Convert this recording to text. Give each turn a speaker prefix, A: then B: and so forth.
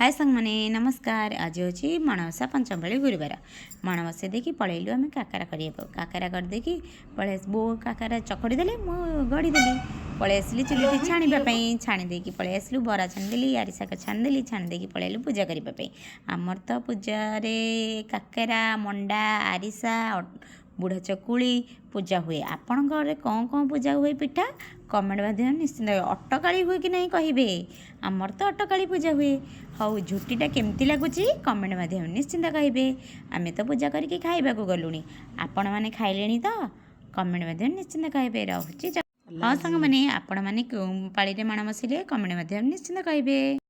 A: ହାଏ ସାଙ୍ଗମାନେ, ନମସ୍କାର। ଆଜି ହେଉଛି ମାଣବସା ପଞ୍ଚମପାଳି ଗୁରୁବାର। ମାଣବସା ଦେଇକି ପଳେଇଲୁ ଆମେ କାକରା କରିବାକୁ। କାକରା କରିଦେଇକି ପଳେଇ ବୋଉ କାକରା ଚକଡ଼ି ଦେଲେ, ମୁଁ ଗଢ଼ିଦେଲି। ପଳେଇ ଆସିଲି ଚୁଲିଟି ଛାଣିବା ପାଇଁ। ଛାଣି ଦେଇକି ପଳେଇ ଆସିଲୁ। ବରା ଛାଣିଦେଲି, ଆରିସା ଛାଣିଦେଲି। ଛାଣି ଦେଇକି ପଳେଇଲୁ ପୂଜା କରିବା ପାଇଁ। ଆମର ତ ପୂଜାରେ କାକରା, ମଣ୍ଡା, ଆରିସା, ବୁଢ଼ା ଚକୁଳି ପୂଜା ହୁଏ। ଆପଣଙ୍କ ଘରେ କ'ଣ କ'ଣ ପୂଜା ହୁଏ ପିଠା, କମେଣ୍ଟ ମାଧ୍ୟମରେ ନିଶ୍ଚିନ୍ତ। ଅଟକାଳି ହୁଏ କି ନାହିଁ କହିବେ। ଆମର ତ ଅଟକାଳି ପୂଜା ହୁଏ। ହଉ, ଝୋଟିଟା କେମିତି ଲାଗୁଛି, କମେଣ୍ଟ ମାଧ୍ୟମରେ ନିଶ୍ଚିନ୍ତ କହିବେ। ଆମେ ତ ପୂଜା କରିକି ଖାଇବାକୁ ଗଲୁଣି। ଆପଣମାନେ ଖାଇଲେଣି ତ? କମେଣ୍ଟ ମାଧ୍ୟମରେ ନିଶ୍ଚିନ୍ତ କହିବେ। ରହୁଛି। ହଁ ସାଙ୍ଗମାନେ, ଆପଣମାନେ କେଉଁ ପାଳିରେ ମାଣ ବସିଲେ, କମେଣ୍ଟ ମାଧ୍ୟମରେ ନିଶ୍ଚିନ୍ତ କହିବେ।